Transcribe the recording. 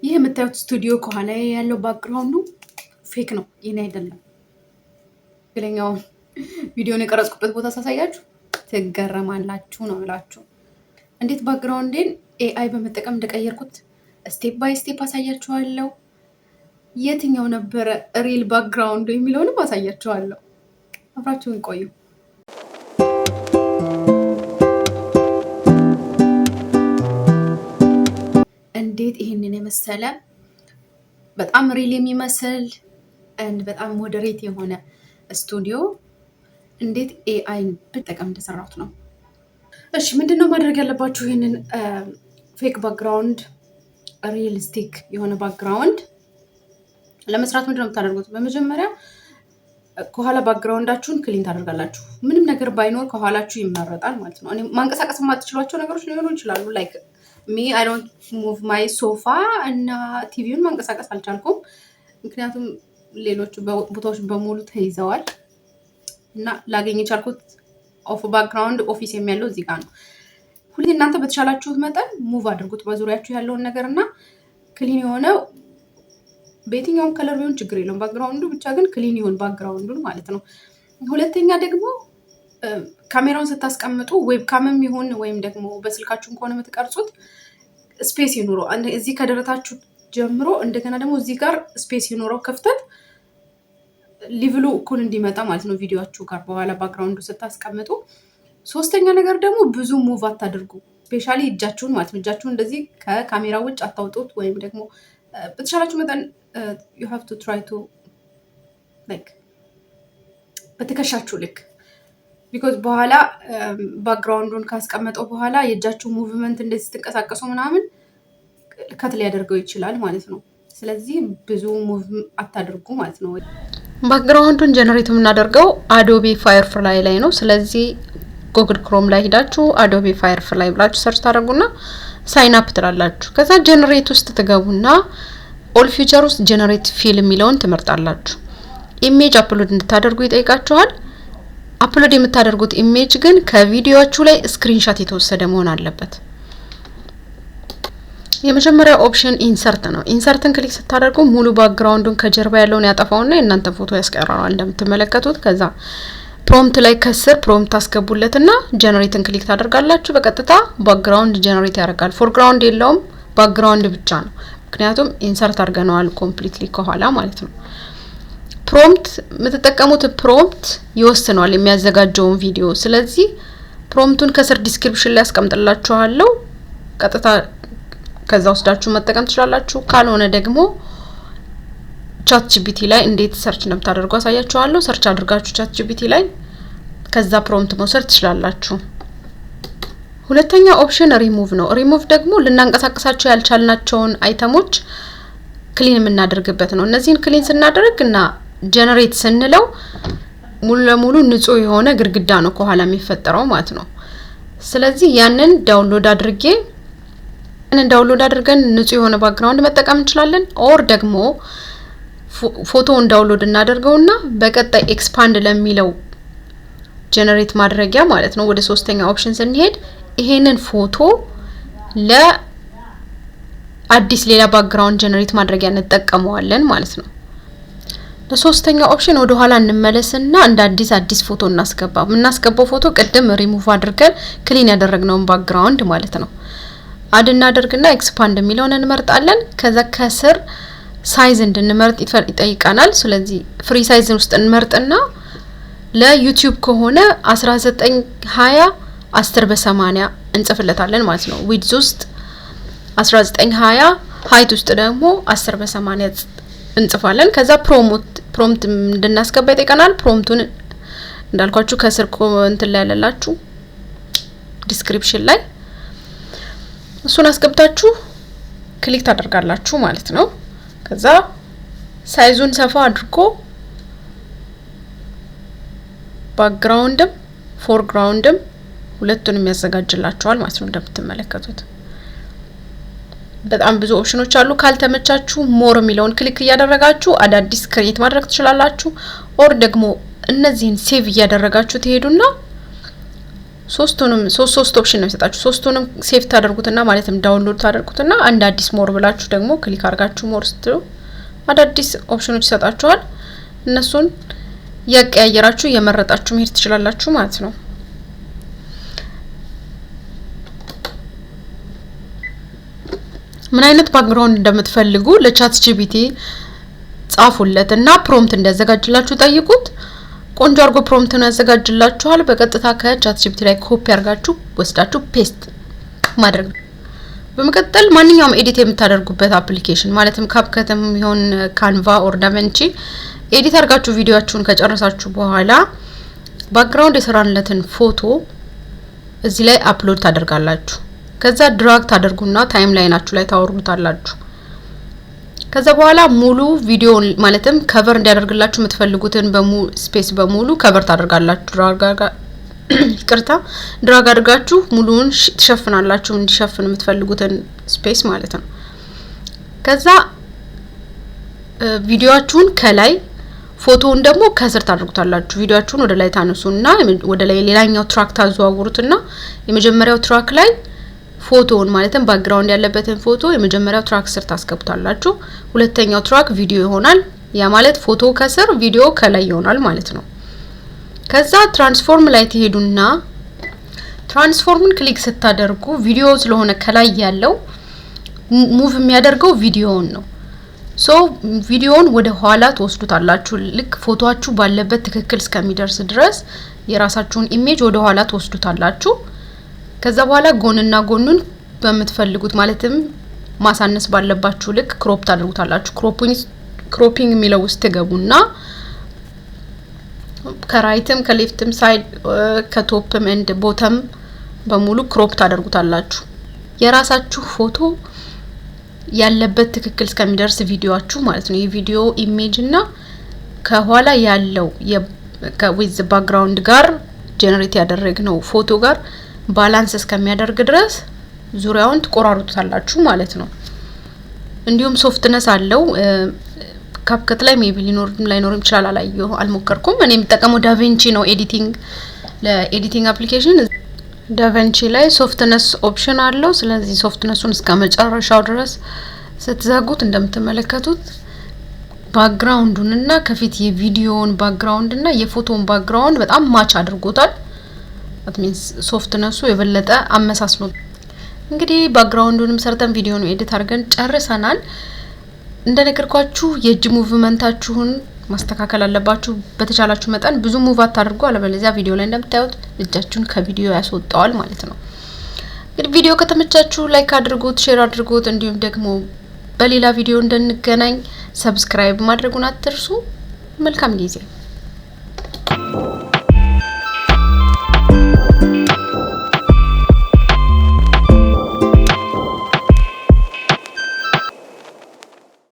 ይህ የምታዩት ስቱዲዮ ከኋላ ያለው background ኡ fake ነው፣ የኔ አይደለም። ትክክለኛው ቪዲዮን የቀረጽኩበት ቦታ ሳሳያችሁ ትገረማላችሁ ነው ብላችሁ። እንዴት background ኤን AI በመጠቀም እንደቀየርኩት step by step አሳያችኋለሁ። የትኛው ነበረ real background ኡ የሚለውንም አሳያችኋለሁ። አብራችሁን ቆዩ። እንዴት ይህንን የመሰለ በጣም real የሚመስል በጣም moderate የሆነ ስቱዲዮ እንዴት AI ን ብጠቀም እንደሰራሁት ነው። እሺ፣ ምንድን ነው ማድረግ ያለባችሁ? ይህንን fake background realistic የሆነ background ለመስራት ምንድን ነው የምታደርጉት? በመጀመሪያ ከኋላ background ኣችሁን clean ታደርጋላችሁ። ምንም ነገር ባይኖር ከኋላችሁ ይመረጣል ማለት ነው። እኔ ማንቀሳቀስ የማትችሏቸው ነገሮች ሊሆኑ ይችላሉ። Like me, I don't move my sofa እና ቲቪውን ማንቀሳቀስ አልቻልኩም፣ ምክንያቱም ሌሎቹ ቦታዎች በሙሉ ተይዘዋል እና ላገኝ የቻልኩት off background office የሚያለው እዚህ ጋር ነው። ሁሌ እናንተ በተቻላችሁት መጠን move አድርጉት በዙሪያችሁ ያለውን ነገር እና clean የሆነ በየትኛውም color ቢሆን ችግር የለውም። Background ኡ ብቻ ግን clean ይሁን background ኡን ማለት ነው። ሁለተኛ ደግሞ ካሜራውን ስታስቀምጡ webcam ም ይሁን ወይም ደግሞ በስልካችሁን ከሆነ የምትቀርጹት space ይኑረው። እዚህ ከደረታችሁ ጀምሮ እንደገና ደግሞ እዚህ ጋር space ይኑረው፣ ክፍተት level ኡ እኩል እንዲመጣ ማለት ነው ቪዲዮችሁ ጋር በኋላ background ኡ ስታስቀምጡ። ሶስተኛ ነገር ደግሞ ብዙ move አታድርጉ። Especially እጃችሁን ማለት ነው። እጃችሁን እንደዚህ ከካሜራ ውጭ አታውጡት፣ ወይም ደግሞ በተቻላችሁ መጠን you have to try to like በትከሻችሁ ልክ፣ because በኋላ background ኡን ካስቀመጠው በኋላ የእጃችሁ movement እንደዚህ ስትንቀሳቀሱ ምናምን cut ሊያደርገው ይችላል ማለት ነው። ስለዚህ ብዙ move አታድርጉ ማለት ነው። Background ኡን generate የምናደርገው Adobe Firefly ላይ ነው። ስለዚህ Google Chrome ላይ ሂዳችሁ Adobe Firefly ብላችሁ search ታደርጉና sign up ትላላችሁ። ከዛ generate ውስጥ ትገቡና all feature ውስጥ generate fill የሚለውን ትመርጣላችሁ። Image upload እንድታደርጉ ይጠይቃችኋል። Upload የምታደርጉት image ግን ከቪዲዮአችሁ ላይ screenshot የተወሰደ መሆን አለበት። የመጀመሪያው option insert ነው። Insert ን click ስታደርጉ ሙሉ background ኡን ከጀርባ ያለውን ያጠፋውና የእናንተን ፎቶ ያስቀረዋል እንደምትመለከቱት። ከዛ prompt ላይ ከስር prompt ታስገቡለትና generate ን click ታደርጋላችሁ። በቀጥታ background generate ያደርጋል። Foreground የለውም፣ background ብቻ ነው። ምክንያቱም insert አድርገነዋል completely ከኋላ ማለት ነው። Prompt የምትጠቀሙት prompt ይወስነዋል የሚያዘጋጀውን ቪዲዮ። ስለዚህ prompt ኡን ከስር description ላይ አስቀምጥላችኋለሁ። ቀጥታ ከዛ ወስዳችሁ መጠቀም ትችላላችሁ። ካልሆነ ደግሞ ChatGPT ላይ እንዴት search እንደምታደርጉ አሳያችኋለሁ። Search አድርጋችሁ ChatGPT ላይ ከዛ prompt መውሰድ ትችላላችሁ። ሁለተኛ ኦፕሽን ሪሙቭ ነው። ሪሙቭ ደግሞ ልናንቀሳቀሳቸው ያልቻልናቸውን item ኦች clean የምናደርግበት ነው። እነዚህን clean ስናደርግ እና generate ስንለው ሙሉ ለሙሉ ንጹህ የሆነ ግድግዳ ነው ከኋላ የሚፈጠረው ማለት ነው። ስለዚህ ያንን download አድርገን ንጹህ የሆነ background መጠቀም እንችላለን። Or ደግሞ ፎቶውን download እናደርገውና በቀጣይ expand ለሚለው generate ማድረጊያ ማለት ነው፣ ወደ ሶስተኛ option ስንሄድ ይሄንን ፎቶ ለአዲስ ሌላ background generate ማድረጊያ እንጠቀመዋለን ማለት ነው። ለሶስተኛው option ወደ ኋላ እንመለስና እንደ አዲስ አዲስ ፎቶ እናስገባ። የምናስገባው ፎቶ ቅድም ሪሙቭ አድርገን clean ያደረግነውን background ማለት ነው። Add እናደርግና expand የሚለውን እንመርጣለን። ከዛ ከስር size እንድንመርጥ ይጠይቀናል። ስለዚህ free size ውስጥ እንመርጥና ለ YouTube ከሆነ 1920 10 በ80 እንጽፍለታለን ማለት ነው። Width ውስጥ 1920፣ height ውስጥ ደግሞ 10 በ80 እንጽፋለን። ከዛ prompt እንድናስገባ ይጠይቀናል። Prompt ኡን እንዳልኳችሁ ከስር እንትን ላይ ያለላችሁ description ላይ እሱን አስገብታችሁ click ታደርጋላችሁ ማለት ነው። ከዛ size ኡን ሰፋ አድርጎ background ም foreground ም ሁለቱንም ያዘጋጅላችኋል ማለት ነው። እንደምትመለከቱት በጣም ብዙ ኦፕሽኖች አሉ። ካልተመቻችሁ more የሚለውን click እያደረጋችሁ አዳዲስ create ማድረግ ትችላላችሁ። Or ደግሞ እነዚህን save እያደረጋችሁ ትሄዱና ሶስቱንም ሶስት ሶስት option ነው የሚሰጣችሁ። ሶስቱንም save ታደርጉትና ማለትም download ታደርጉትና አንድ አዲስ more ብላችሁ ደግሞ click አድርጋችሁ more ስትሉ አዳዲስ ኦፕሽኖች ይሰጣችኋል። እነሱን እያቀያየራችሁ እየመረጣችሁ መሄድ ትችላላችሁ ማለት ነው። ምን አይነት background እንደምትፈልጉ ለ ChatGPT ጻፉለት እና prompt እንዲያዘጋጅላችሁ ጠይቁት። ቆንጆ አድርጎ prompt ን ያዘጋጅላችኋል። በቀጥታ ከ ChatGPT ላይ ኮፒ አድርጋችሁ ወስዳችሁ paste ማድረግ። በመቀጠል ማንኛውም edit የምታደርጉበት application ማለትም CapCut ም ይሁን Canva or DaVinci edit አድርጋችሁ ቪዲዮአችሁን ከጨረሳችሁ በኋላ background የሰራንለትን ፎቶ እዚህ ላይ upload ታደርጋላችሁ። ከዛ drag ታደርጉና timeline ኣችሁ ላይ ታወርዱታላችሁ። ከዛ በኋላ ሙሉ ቪዲዮውን ማለትም cover እንዲያደርግላችሁ የምትፈልጉትን በሙሉ space በሙሉ cover ታደርጋላችሁ። ይቅርታ drag አድርጋችሁ ሙሉውን ትሸፍናላችሁ፣ እንዲሸፍን የምትፈልጉትን space ማለት ነው። ከዛ ቪዲዮአችሁን ከላይ ፎቶውን ደግሞ ከስር ታደርጉታላችሁ። ቪዲዮአችሁን ወደ ላይ ታነሱና ወደ ላይ ሌላኛው track ታዘዋውሩትና የመጀመሪያው track ላይ ፎቶውን ማለትም background ያለበትን ፎቶ የመጀመሪያው track ስር ታስገቡታላችሁ። ሁለተኛው track ቪዲዮ ይሆናል። ያ ማለት ፎቶ ከስር ቪዲዮ ከላይ ይሆናል ማለት ነው። ከዛ transform ላይ ትሄዱና transform ን click ስታደርጉ ቪዲዮ ስለሆነ ከላይ ያለው move የሚያደርገው ቪዲዮውን ነው። So ቪዲዮውን ወደ ኋላ ትወስዱታላችሁ። ልክ ፎቶአችሁ ባለበት ትክክል እስከሚደርስ ድረስ የራሳችሁን image ወደ ኋላ ትወስዱታላችሁ። ከዛ በኋላ ጎንና ጎኑን በምትፈልጉት ማለትም ማሳነስ ባለባችሁ ልክ crop ታደርጉታላችሁ። Cropping የሚለው ውስጥ ትገቡና ከራይትም ከሌፍትም ሳይድ ከቶፕም ኤንድ ቦተም በሙሉ crop ታደርጉታላችሁ። የራሳችሁ ፎቶ ያለበት ትክክል እስከሚደርስ ቪዲዮአችሁ ማለት ነው። የቪዲዮ image እና ከኋላ ያለው with background ጋር generate ያደረግነው ፎቶ ጋር balance እስከሚያደርግ ድረስ ዙሪያውን ትቆራርጡታላችሁ ማለት ነው። እንዲሁም softness አለው። CapCut ላይ maybe ሊኖርም ላይኖርም ይችላል፣ አላየሁ አልሞከርኩም። እኔ የምጠቀመው ዳቪንቺ ነው editing ለ editing application DaVinci ላይ softness option አለው። ስለዚህ softness ኡን እስከ መጨረሻው ድረስ ስትዘጉት እንደምትመለከቱት background ኡን እና ከፊት የቪዲዮውን background እና የፎቶውን background በጣም match አድርጎታል። That means softness ኡ የበለጠ አመሳስሎ እንግዲህ background ኡንም ሰርተን ቪዲዮውን edit አድርገን ጨርሰናል። እንደነገርኳችሁ የእጅ movement ኣችሁን ማስተካከል አለባችሁ። በተቻላችሁ መጠን ብዙ move አታድርጉ፣ አለበለዚያ ቪዲዮ ላይ እንደምታዩት እጃችሁን ከቪዲዮ ያስወጣዋል ማለት ነው። እንግዲህ ቪዲዮ ከተመቻችሁ like አድርጉት፣ share አድርጉት። እንዲሁም ደግሞ በሌላ ቪዲዮ እንድንገናኝ subscribe ማድረጉን አትርሱ። መልካም ጊዜ።